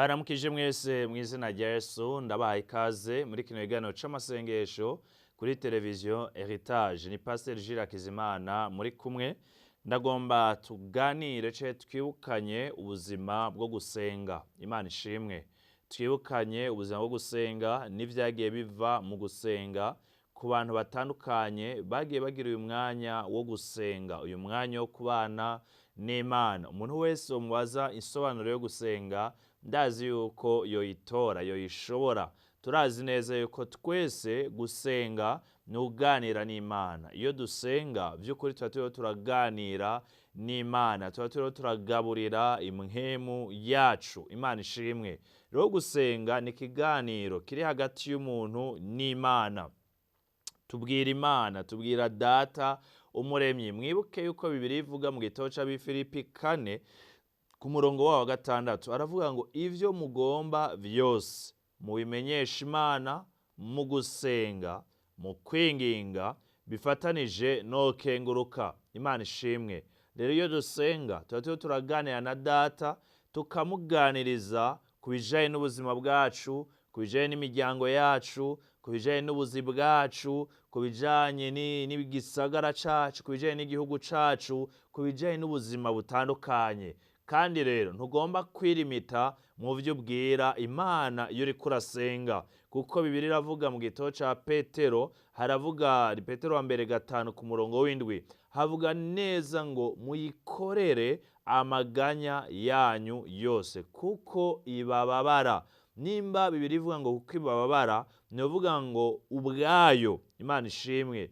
Ndabaramukije mwese mu izina rya Yesu, ndabahaye ikaze muri kino kiganiro c'amasengesho kuri televiziyo Heritage. Ni Pasteur Jules Hakizimana muri kumwe. Ndagomba tuganire ce twibukanye ubuzima bwo gusenga. Imana ishimwe. Twibukanye ubuzima bwo gusenga n'ivyagiye biva mu gusenga ku bantu batandukanye bagiye bagira uyu mwanya wo gusenga, uyu mwanya wo kubana n'Imana. Umuntu wese umubaza insobanuro yo gusenga, ndazi yuko yoyitora, yoyishobora. Turazi neza yuko twese gusenga ni uganira n'Imana. Iyo dusenga vy'ukuri tuba turiko turaganira n'Imana, tuba turiko turagaburira impwemu yacu. Imana ishimwe. Rero gusenga ni ikiganiro kiri hagati y'umuntu n'Imana. Tubwira Imana, tubwira Data umuremyi. Mwibuke yuko Bibiliya ivuga mu gitabo c'Abifilipi 4 ku murongo wawo wa 6, aravuga ngo ivyo mugomba vyose mubimenyeshe Imana mu gusenga, mu kwinginga, bifatanije no kenguruka. Imana ishimwe. Rero iyo dusenga tuba turiko turaganira na Data, tukamuganiriza ku bijanye n'ubuzima bwacu, ku bijanye n'imiryango yacu, ku bijanye n'ubuzi bwacu, ku bijanye n'igisagara cacu, ku bijanye n'igihugu cacu, ku bijanye n'ubuzima butandukanye. Kandi rero ntugomba kwirimita mu vyo ubwira Imana iyo uriko urasenga, kuko Bibiliya iravuga mu gitabo ca Petero, haravuga ni Petero wa mbere 5 ku murongo w'7, havuga neza ngo muyikorere amaganya yanyu yose kuko ibababara. Nimba Bibiliya ivuga ngo kuko ibababara, ni ukuvuga ngo ubwayo Imana ishimwe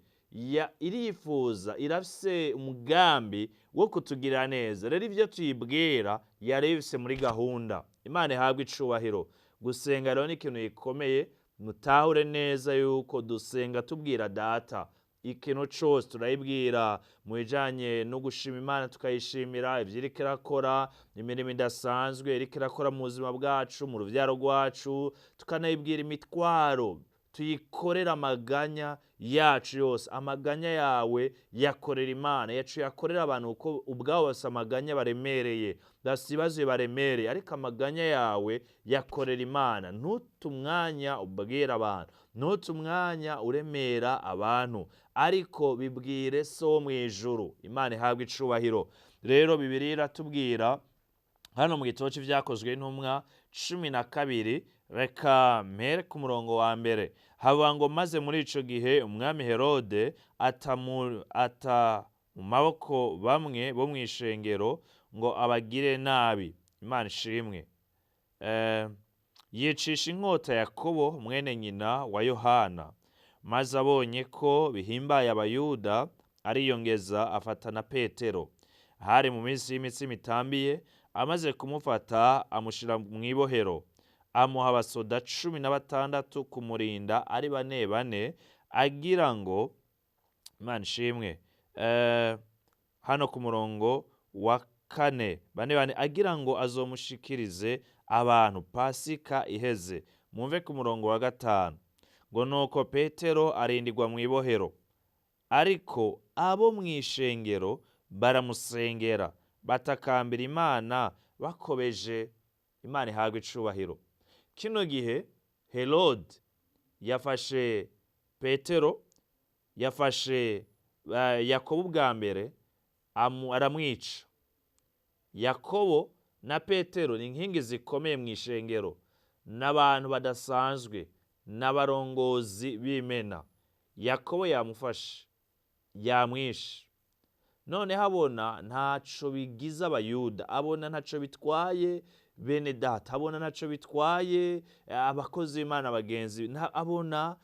irifuza, irafise umugambi wo kutugirira neza. Rero ivyo tuyibwira yarabifise muri gahunda. Imana ihabwe icubahiro. Gusenga rero ni ikintu gikomeye. Mutahure neza yuko dusenga tubwira Data ikintu cose, turayibwira mu bijanye no gushima Imana, tukayishimira ivyo iriko irakora, imirimo idasanzwe iriko irakora mu buzima bwacu, mu ruvyaro rwacu, tukanayibwira imitwaro, tuyikorera amaganya yacu yose. Amaganya yawe yakorera Imana, yacu yakorera abantu, kuko ubwabo bafise amaganya baremereye, bafise ibibazo bibaremereye, ariko amaganya yawe yakorera Imana. Ntute umwanya ubwira abantu, ntute umwanya uremera abantu, ariko bibwire So wo mw'ijuru. Imana ihabwe icubahiro. Rero Bibiliya iratubwira hano mu gitabo c'Ivyakozwe n'Intumwa 12, reka mpere ku murongo wa mbere. Havuga ngo maze muri ico gihe umwami Herode ata mu maboko bamwe bo mw'ishengero ngo abagire nabi. Imana ishimwe. Yicisha inkota Yakobo mwene nyina wa Yohana, maze abonye ko bihimbaye Abayuda ariyongeza afata na Petero. Hari mu minsi y'imitsima itambiye, amaze kumufata amushira mw'ibohero, amuha abasoda 16 kumurinda ari bane bane, agira ngo Imana ishimwe. Hano ku murongo wa 4, bane bane, agira ngo azomushikirize abantu Pasika iheze. Mwumve ku murongo wa 5 ngo nuko Petero arindirwa mw'ibohero, ariko abo mw'ishengero baramusengera, batakambira Imana bakobeje. Imana ihabwe icubahiro. Kino gihe Herode yafashe Petero, yafashe Yakobo ubwa mbere aramwica. Yakobo na Petero ni inkingi zikomeye mw'ishengero, n'abantu badasanzwe, n'abarongozi b'imena. Yakobo yamufashe, yamwishe. Noneho abona ntaco bigize Abayuda, abona ntaco bitwaye bene data, abona ntaco bitwaye abakozi b'Imana bagenzi, abona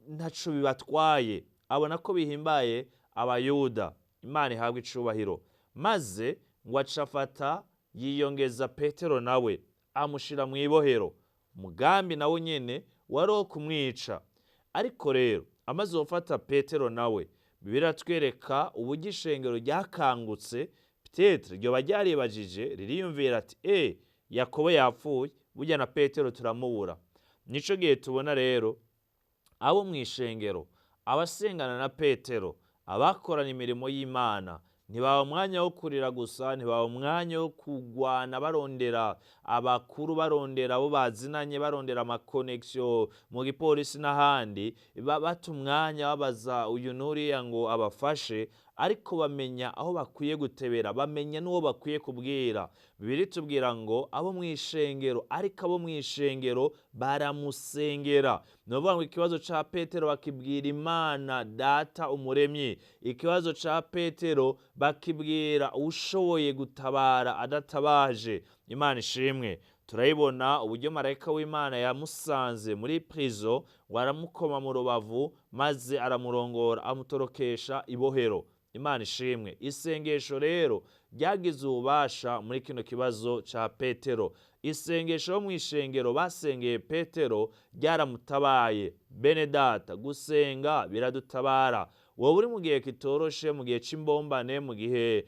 ntaco bibatwaye, abona ko bihimbaye Abayuda. Imana ihabwe icubahiro. Maze ngo acafata yiyongeza Petero nawe amushira mw'ibohero. Umugambi nawo nyene wari uwo kumwica. Ariko rero amaze gufata Petero nawe, Bibiliya iratwereka uburyo ishengero ryakangutse. Peut-être ryoba ryaribajije ririyumvira ati Yakobo yapfuye, burya na Petero turamubura. Nico gihe tubona rero abo mw'ishengero, abasengana na Petero, abakorana imirimo y'Imana, Ntibaha umwanya wo kurira gusa, ntibaha umwanya wo kugwana barondera abakuru, barondera abo bazinanye, barondera amakonegisiyo mu gipolisi n'ahandi, bata umwanya babaza uyu n'uriya ngo abafashe, ariko bamenya aho bakwiye gutebera, bamenya n'uwo bakwiye kubwira. Bibiliya itubwira ngo abo mu ishengero, ariko abo mu ishengero baramusengera. Ni ukuvuga ngo ikibazo ca Petero bakibwira Imana Data Umuremyi, ikibazo ca Petero bakibwira ushoboye gutabara adatabaje. Imana ishimwe. Turayibona uburyo marayika w'Imana yamusanze muri prison, ngo aramukoma mu rubavu maze aramurongora amutorokesha ibohero. Imana ishimwe. Isengesho rero ryagize ububasha muri kino kibazo ca Petero. Isengesho bo mu ishengero basengeye Petero ryaramutabaye. Bene data, gusenga biradutabara. Wowe uri mu gihe kitoroshe, mu gihe c'imbombane, mu gihe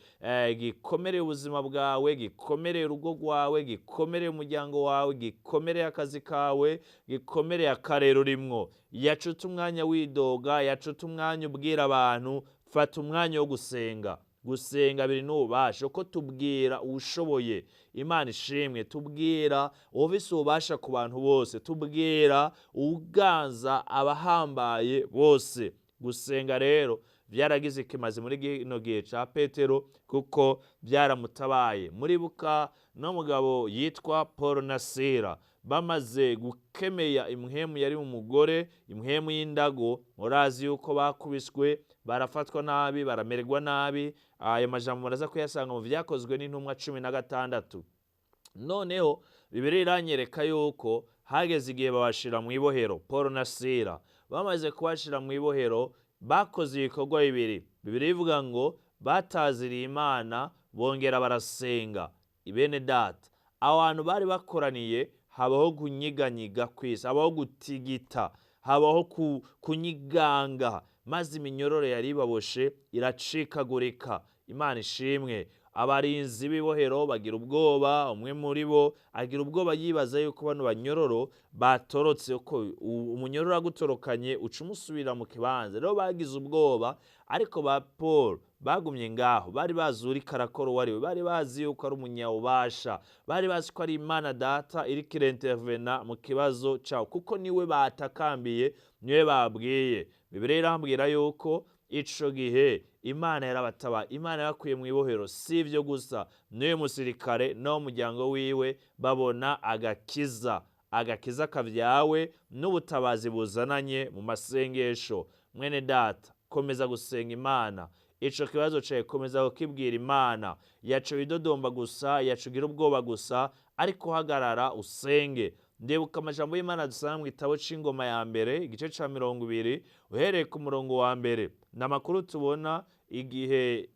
gikomereye ubuzima bwawe, gikomereye urugo rwawe, gikomereye umuryango wawe, gikomereye akazi kawe, gikomereye akarere urimwo, yacuta umwanya widoga, yacuta umwanya ubwira abantu, fata umwanya wo gusenga. Gusenga biri n'ububasha, uko tubwira uwushoboye. Imana ishimwe. Tubwira uwufise ububasha ku bantu bose, tubwira uwuganza abahambaye bose. Gusenga rero byaragize ikimazi muri kino gihe ca Petero, kuko byaramutabaye. Muribuka n'umugabo yitwa Paul na Sila, bamaze gukemeya impwemu yari mu mugore, impwemu y'indago. Murazi yuko bakubiswe, barafatwa nabi, baramererwa nabi. Ayo majambo muraza kuyasanga mu Vyakozwe n'Intumwa 16. Noneho Bibiliya iranyereka yuko hageze igihe babashira mu ibohero. Paul na Sila bamaze kubashira mu ibohero, bakoze ibikorwa bibiri. Bibiliya ivuga ngo bataziriye Imana, bongera barasenga. Bene data, aho hantu bari bakoraniye habaho kunyiganyiga kw'isi, habaho gutigita, habaho kunyiganga, maze iminyororo yari ibaboshe iracikagurika. Imana ishimwe. Abarinzi b'ibohero bagira ubwoba, umwe muri bo agira ubwoba yibaza yuko bano banyororo batorotse, uko umunyororo agutorokanye uca umusubira mu kibanza. Rero bagize ubwoba, ariko ba Paul bagumye ngaho, bari bazi uriko arakora uwo ari we, bari bazi yuko ari umunyabubasha, bari bazi ko ari Imana Data iriko irintervena mu kibazo cawo, kuko niwe batakambiye, niwe babwiye. Bibiliya irambwira yuko ico gihe Imana yarabatabaye, Imana yabakuye mu ibohero. Si ivyo gusa, n'uyu musirikare no muryango wiwe babona agakiza, agakiza kavyawe n'ubutabazi buzananye mu masengesho. Mwene data, komeza gusenga Imana. Ico kibazo cawe komeza kukibwira Imana. Yaco widodomba gusa, yaco ugira ubwoba gusa, ariko hagarara usenge. Ndibuka amajambo y'Imana dusanga mu gitabo c'Ingoma ya mbere, igice ca 20, uhereye ku murongo wa mbere. Ni amakuru tubona igihe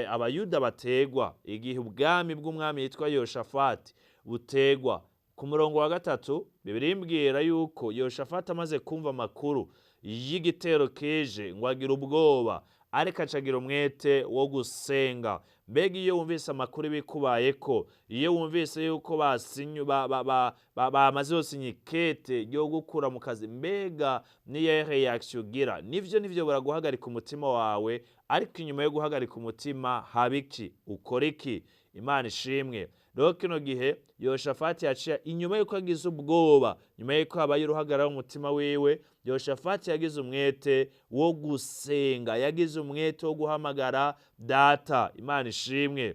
Abayuda bategwa, igihe ubwami bw'umwami yitwa Yoshafati butegwa. Ku murongo wa 3, Bibiliya imbwira yuko Yoshafati amaze kumva amakuru y'igitero kije, ngo agira ubwoba, ariko acagira umwete wo gusenga. Mbega iyo wumvise amakuru bikubayeko, iyo wumvise yuko bamaze gusinya ikete ryo gukura mu kazi, mbega niyo reaction ugira? Nivyo baraguhagarika umutima wawe, ariko inyuma yo guhagarika umutima haba iki? Ukora iki? Imana ishimwe. Rero kino gihe Yoshafati yaciye, inyuma yuko agize ubwoba, nyuma yuko habaye uruhagarara mu mutima wiwe, Yoshafati yagize umwete wo gusenga, yagize umwete wo guhamagara Data. Imana ishimwe.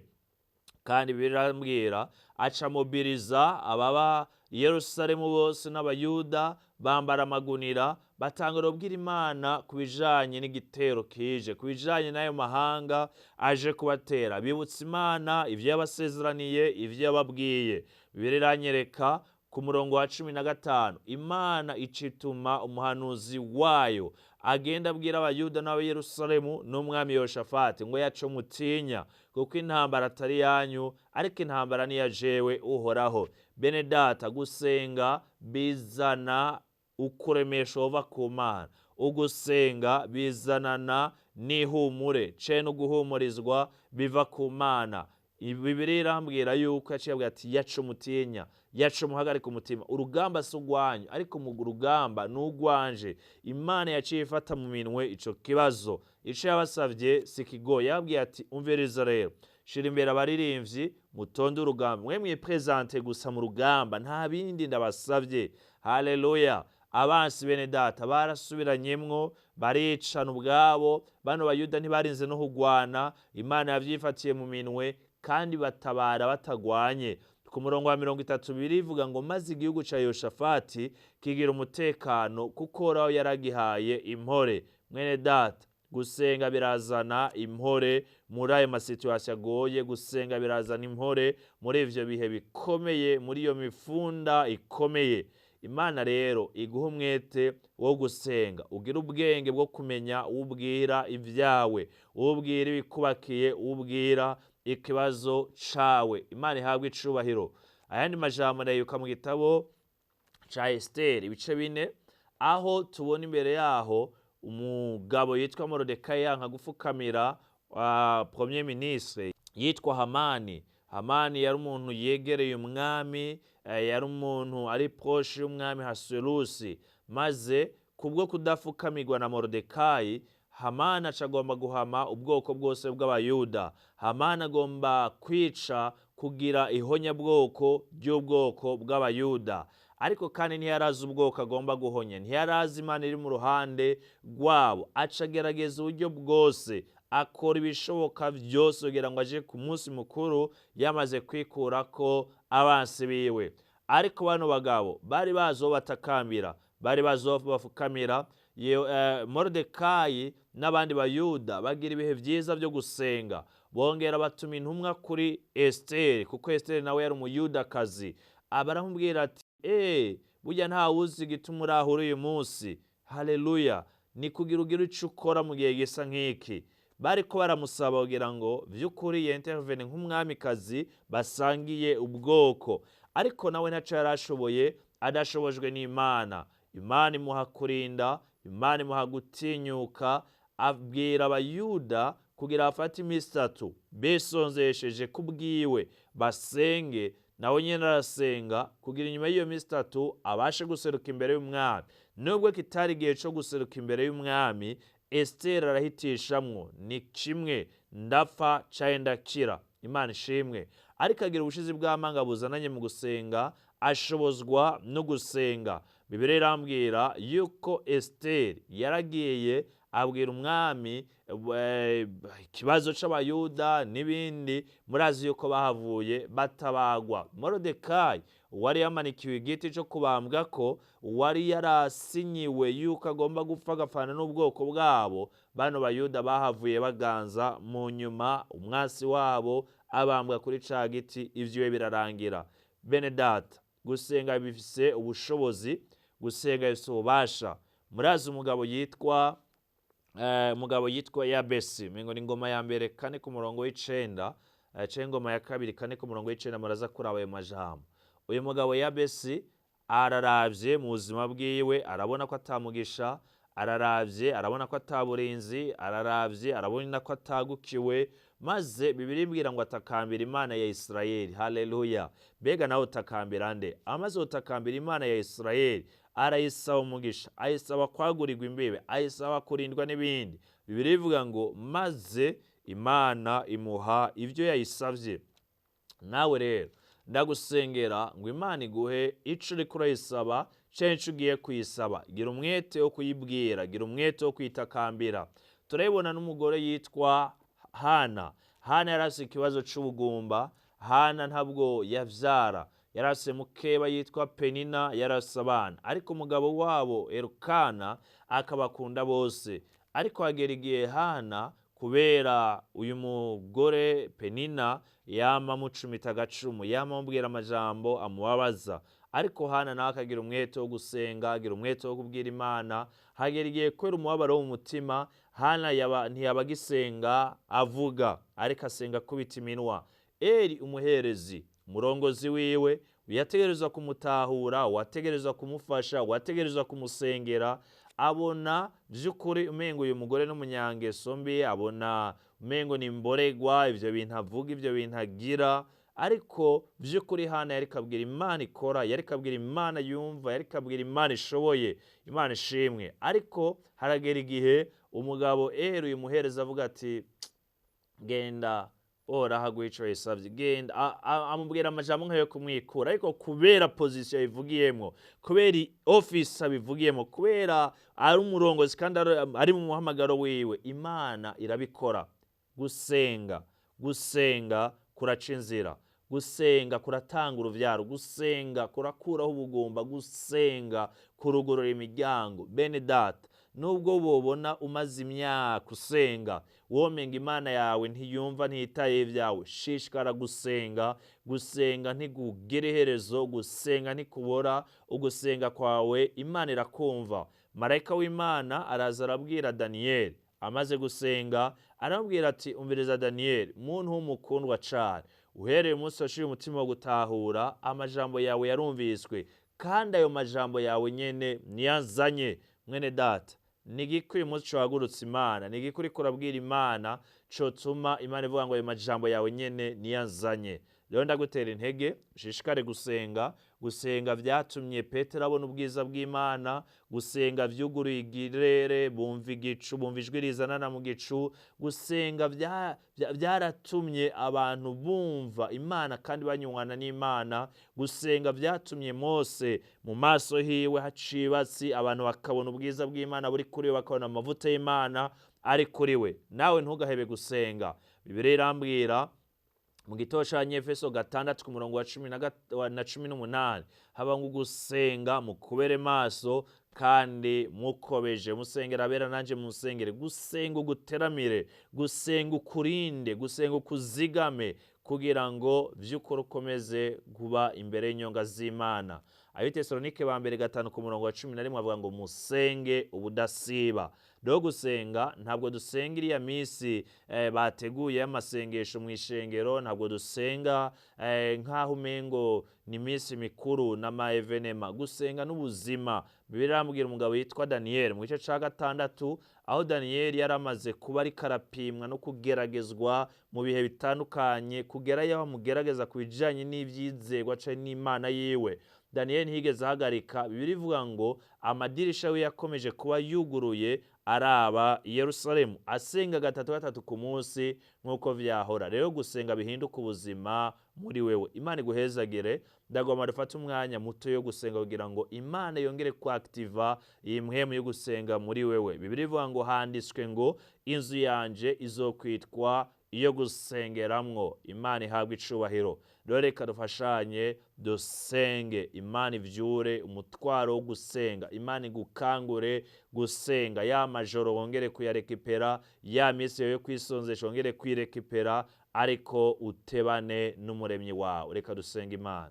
Kandi birambwira aca mobiliza ababa i Yerusalemu bose n'Abayuda, bambara amagunira, batangura kubwira Imana ku bijanye n'igitero kije, ku bijanye n'ayo mahanga aje kubatera. Bibutsa Imana ivyo yabasezeraniye, ivyo yababwiye. Bibiliya iranyereka ku murongo wa 15, Imana icituma umuhanuzi wayo agenda abwira Abayuda n'Abayerusalemu n'umwami Yoshafati ngo yaco mutinya, kuko intambara atari yanyu, ariko intambara ni iya jewe Uhoraho. Bene data, gusenga bizana ukuremesha uva ku Mana. Ugusenga bizanana n'ihumure, ce no guhumurizwa biva ku Mana. Bibiliya irambwira yuko yaciye avuga ati yaco mutinya, yaco muhagarika umutima. Urugamba si urwanyu, ariko mu rugamba ni urwanje. Imana yaciye ifata mu minwe ico kibazo. Ico yabasavye si kigoye. Yababwiye ati: "Umviriza rero, shira imbere abaririmbyi, mutonde urugamba, mwe mwiprésente gusa mu rugamba, nta bindi ndabasavye." Haleluya! Abansi, bene data, barasubiranyemwo, baricana ubwabo. Bano Bayuda ntibarinze no kugwana, Imana yavyifatiye mu minwe kandi batabara batagwanye. Ku murongo wa 30 birivuga ngo: "Maze igihugu ca Yoshafati kigira umutekano, kuko Uhoraho yaragihaye impore." Mwene data, gusenga birazana impore muri ayo masituations agoye. Gusenga birazana impore muri ivyo bihe bikomeye, muri iyo mifunda ikomeye. Imana rero iguha umwete wo gusenga, ugira ubwenge bwo kumenya ubwira ibyawe, ubwira ibikubakiye, ubwira ikibazo cawe. Imana ihabwe icubahiro. Ayandi majambo ndayuka mu gitabo ca Esiteri, ibice 4, aho tubona imbere yaho umugabo yitwa Morodekayi yanka gufukamira premier ministre yitwa Hamani. Hamani yari umuntu yegereye umwami, yari umuntu ari proche y'umwami Hasuerusi. Maze kubwo kudafukamirwa na Morodekayi, Hamani aca agomba guhama ubwoko bwose bw'Abayuda. Hamani agomba kwica, kugira ihonyabwoko ry'ubwoko bw'Abayuda. Ariko kandi ntiyarazi ubwoko agomba guhonya, ntiyarazi Imana iri mu ruhande rwabo. Aca agerageza uburyo bwose, akora ibishoboka byose kugira ngo aje ku munsi mukuru yamaze kwikurako abansi biwe. Ariko bano bagabo bari bazi uwo batakambira, bari bazi uwo bafukamira. Moridekayi n'abandi Bayuda bagira ibihe byiza byo gusenga, bongera batuma intumwa kuri Esiteri, kuko Esiteri nawe yari Umuyudakazi. Baramubwira ati: "Eee, burya ntawuzi igituma urahura uyu munsi. Haleluya! Ni kugira ugire ico ukora mu gihe gisa nk'iki." Bariko baramusaba kugira ngo vy'ukuri y'intervene nk'umwamikazi basangiye ubwoko, ariko nawe ntaco yari ashoboye adashobojwe n'Imana. Imana imuha kurinda, Imana imuha gutinyuka, abwira Abayuda kugira bafate iminsi 3 bisonzesheje ku bwiwe, basenge. Nawe nyene arasenga kugira inyuma y'iyo minsi 3 abashe guseruka imbere y'umwami. Nubwo kitari igihe co guseruka imbere y'umwami, Esiteri arahitishamwo: "Ni kimwe, ndapfa canke ndakira." Imana ishimwe. Ariko agira ubushizi bw'amanga buzananye mu gusenga, ashobozwa no gusenga. Bibiliya irambwira yuko Esiteri yaragiye abwira umwami ikibazo c'Abayuda n'ibindi. Murazi yuko bahavuye batabagwa. Morodekayi wari yamanikiwe igiti co kubambwa, ko wari yarasinyiwe yuko agomba gupfa agapfana n'ubwoko bwabo, bano Bayuda bahavuye baganza. Mu nyuma umwasi wabo abambwa kuri ca giti, ivyiwe birarangira. Bene data, gusenga bifise ubushobozi, gusenga bifise ububasha. Murazi umugabo yitwa Yabesi, mengo ni Ingoma ya mbere 4 ku murongo w'9, canke Ingoma ya kabiri 4 ku murongo w'9. Muraza kuraba ayo majambo. Uyu mugabo Yabesi araravye mu buzima bwiwe, arabona ko atamugisha, araravye arabona ko ataburinzi, araravye arabona ko atagukiwe. Maze Bibiliya imbwira ngo atakambira Imana ya Isirayeli. Haleluya! Mbega nawe utakambira nde? Amaze gutakambira Imana ya Isirayeli, arayisaba umugisha, ayisaba kwagurirwa imbibe, ayisaba kurindwa n'ibindi. Bibiliya ivuga ngo maze Imana imuha ibyo yayisabye. Nawe rero ndagusengera ngo Imana iguhe ico uriko urayisaba canke ico ugiye kuyisaba. Gira umwete wo kuyibwira, gira umwete wo kuyitakambira. Turabibona n'umugore yitwa Hana. Hana yarafise ikibazo c'ubugumba. Hana ntabwo yavyara. Yarafise mukeba yitwa Penina, yarafise abana, ariko umugabo wabo Elukana akabakunda bose. Ariko hagera igihe Hana, kubera uyu mugore Penina yama amucumita agacumu, yama amubwira amajambo amubabaza, ariko Hana nawe akagira umwete wo gusenga, agira umwete wo kubwira Imana. Hagera igihe, kubera umubabaro wo mu mutima, Hana ntiyaba agisenga avuga, ariko asenga akubita iminwa. Eri umuherezi, umurongozi wiwe, uyategerezwa kumutahura, uwategerezwa kumufasha, uwategerezwa kumusengera, abona by'ukuri umengo uyu mugore n'umunyangeso mbi, abona umengo ni imboregwa, ivyo bintu avuga, ivyo bintu agira. Ariko by'ukuri Hana yariko abwira Imana ikora, yariko abwira Imana yumva, yariko abwira Imana ishoboye. Imana ishimwe. Ariko haragera igihe Umugabo Eri uyu muhereza avuga ati genda, Uhoraho aguhe ico yisavye, genda. Amubwira amajambo nk'ayo kumwikura, ariko kubera position yabivugiyemwo, kubera office abivugiyemwo, kubera ari umurongozi kandi ari mu muhamagaro wiwe, Imana irabikora. Gusenga, gusenga kuraca inzira, gusenga kuratanga uruvyaro, gusenga kurakuraho ubugumba, gusenga kurugurura imiryango. Bene data, nubwo wobona umaze imyaka usenga womenga Imana yawe ntiyumva, ntiyitaye ibyawe, shishikara gusenga. Gusenga ntikugira iherezo, gusenga ntikubora. Ugusenga kwawe Imana irakumva. Marayika w'Imana araza arabwira Daniyeli amaze gusenga, aramubwira ati umviriza Daniyeli, muntu w'umukundwa cane, uhereye umunsi washiye umutima wo gutahura, amajambo yawe yarumviswe, kandi ayo majambo yawe nyene niyazanye. Mwene data, ni igiki uyu munsi cohagurutsa Imana? Ni igiki uriko urabwira Imana cotuma Imana ivuga ngo ayo majambo yawe nyene niyazanye? Rero ndagutera intege, ushishikare gusenga. Gusenga vyatumye Petero abona ubwiza bw'Imana. Gusenga vyuguruye igirere, bumva igicu, bumva ijwi rizanana mu gicu. Gusenga vyaratumye abantu bumva Imana kandi banywana n'Imana. Gusenga vyatumye Mose mu maso hiwe hacibatsi, abantu bakabona ubwiza bw'Imana buri kuri we, bakabona amavuta y'Imana ari kuri we. Nawe ntugahebe gusenga. Bibiliya irambwira mu gitabo ca Efeso 6 ku murongo wa cumi na 18, haba ngo gusenga mukubere maso kandi mukobeje, musengera abera nanje musengere. Gusenga uguteramire, gusenga ukurinde, gusenga ukuzigame, kugira ngo vy'ukuri ukomeze kuba imbere y'inyonga z'Imana. Abitesalonike ba mbere 5 ku murongo wa 11 avuga ngo musenge ubudasiba. Rero gusenga, ntabwo dusenga iriya minsi bateguye y'amasengesho mu ishengero, ntabwo dusenga nk'aho umengo ni iminsi mikuru n'ama evenema. Gusenga n'ubuzima. Bibiliya irambwira umugabo yitwa Daniyeli mu gice ca 6, aho Daniyeli yari amaze kuba ariko arapimwa no kugeragezwa mu bihe bitandukanye, kugera yaho amugerageza ku bijanye n'ivyizerwa canke n'Imana yiwe. Daniyeli ntiyigeze ahagarika. Bibiliya ivuga ngo amadirisha we yakomeje kuba yuguruye araba i Yerusalemu, asenga gatatu gatatu ku munsi nk'uko vyahora. Rero gusenga bihinduka ubuzima muri wewe. Imana iguhezagire. Ndagomba dufate umwanya muto yo gusenga kugira ngo Imana yongere kuactiva iyi mpwemu yo gusenga muri wewe. Bibiliya ivuga ngo handitswe ngo inzu yanje izokwitwa iyo gusengeramwo. Imana ihabwe icubahiro. Rero reka dufashanye dusenge, Imana ivyure umutwaro wo gusenga, Imana igukangure gusenga. Ya majoro wongere kuyarekipera, ya minsi yo kwisonzesha wongere kwirekipera, ariko utebane n'umuremyi wawe. Reka dusenge Imana.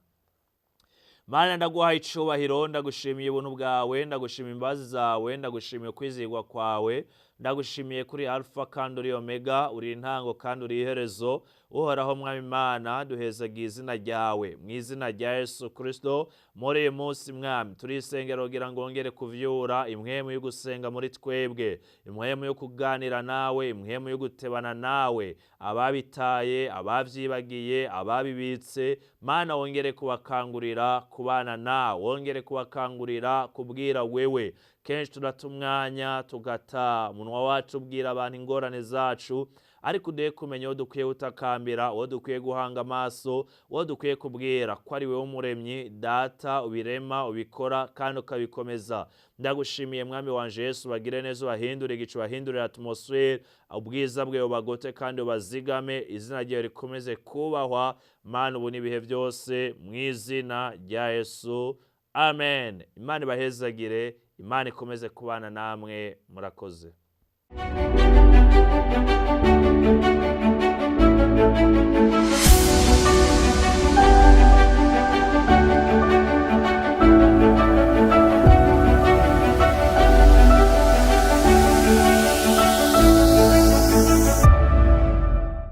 Mana, ndaguhaye icubahiro, ndagushimiye ubuntu bwawe, ndagushimiye imbabazi zawe, ndagushimiye kwizigwa kwawe, ndagushimiye kuri Alpha kandi uri Omega, uri intango kandi uri iherezo. Uhoraho Mwami Imana, duhezagiye izina ryawe mu izina rya Yesu Kristo. Muri uyu munsi Mwami, turisengera kugira ngo wongere kuvyura impwemu yo gusenga muri twebwe, impwemu yo kuganira nawe, impwemu yo gutebana nawe. Ababitaye, abavyibagiye, ababibitse, Mana wongere kubakangurira kubana nawe, wongere kubakangurira kubwira wewe. Kenshi turata umwanya tugata umunwa wacu ubwira abantu ingorane zacu, ariko uduhe kumenya uwo dukwiye gutakambira, uwo dukwiye guhanga amaso, uwo dukwiye kubwira ko ari wewe umuremyi, data ubirema, ubikora kandi ukabikomeza. Ndagushimiye Mwami wanje Yesu, bagire neza, ubahindure igicu, ubahindure atmosphere, ubwiza bwe bubagote kandi ubazigame, izina ryawe rikomeze kubahwa Mana ubu n'ibihe byose, mu izina rya Yesu, amen. Imana ibahezagire, Imana ikomeze kubana namwe, murakoze.